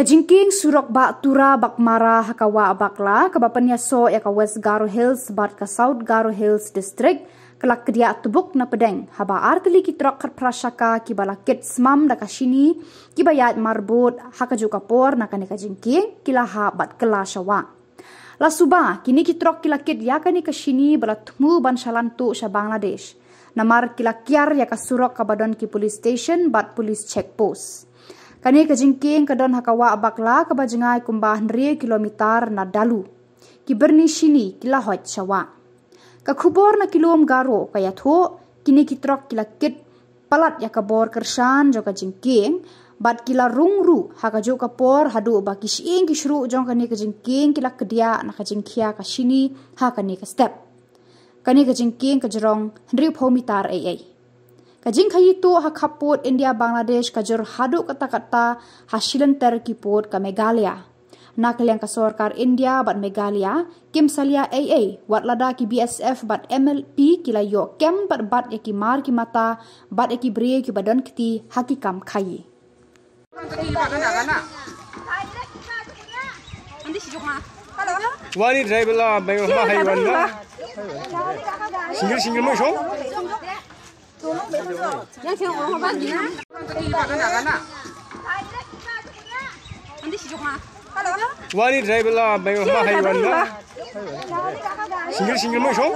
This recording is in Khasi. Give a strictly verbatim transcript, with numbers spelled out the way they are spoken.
Ka jingkieng surok Bah Tura Baghmara ha ka Wah Bakla, kaba pynïasoh ïa ka West Garo Hills bad ka South Garo Hills District, ka la kdiah tbuk na pdeng, haba artylli ki trok khatphra shaka kiba la kit smam da ka shini, kiba ïaid marbud ha kajuh ka por na kane ka jingkieng, ki la hap bad kylla sha wah. La suba, kine ki trok ki la kit ïa kane ka shini ba la thmu ban shalan tuh sha Bangladesh. Namar ki la kiar ïa ka surok kaba don ki police station bad police check post. Kane ka jingkieng ka don ha ka Wah Bakla kaba jngai kumba hynriew kilometer na Dalu. Ki byrni shini ki la hoit sha wah. Ka khubor na ki lum Garo ka ïathuh, kine ki trok ki la kit palat ïa ka bor kyrshan jong ka jingkieng, bad ki la rung ruh ha kajuh ka por haduh ba ki shyieng ki shruh jong kane ka jingkieng ki la kdiah na ka jingkhia ka shini ha kane ka step. Kane ka jingkieng ka jrong hynriewphew mitar ei ei. Ka jingkhaii tuh ha khappud India Bangladesh ka jur haduh katta katta ha shi lynter ki pud ka Meghalaya. Na ka liang ka sorkar India bad Meghalaya kim salia ei ei, wat lada ki B S F bad M L P ki la ïoh kem bad bat ïa ki mar ki mata bad ïa ki briew kiba don kti ha ki kam khaii. Wani driver la bai ma hai wan ma. Single single mo shong. Wani driver la bai ma hai wan ma. Single single mo shong.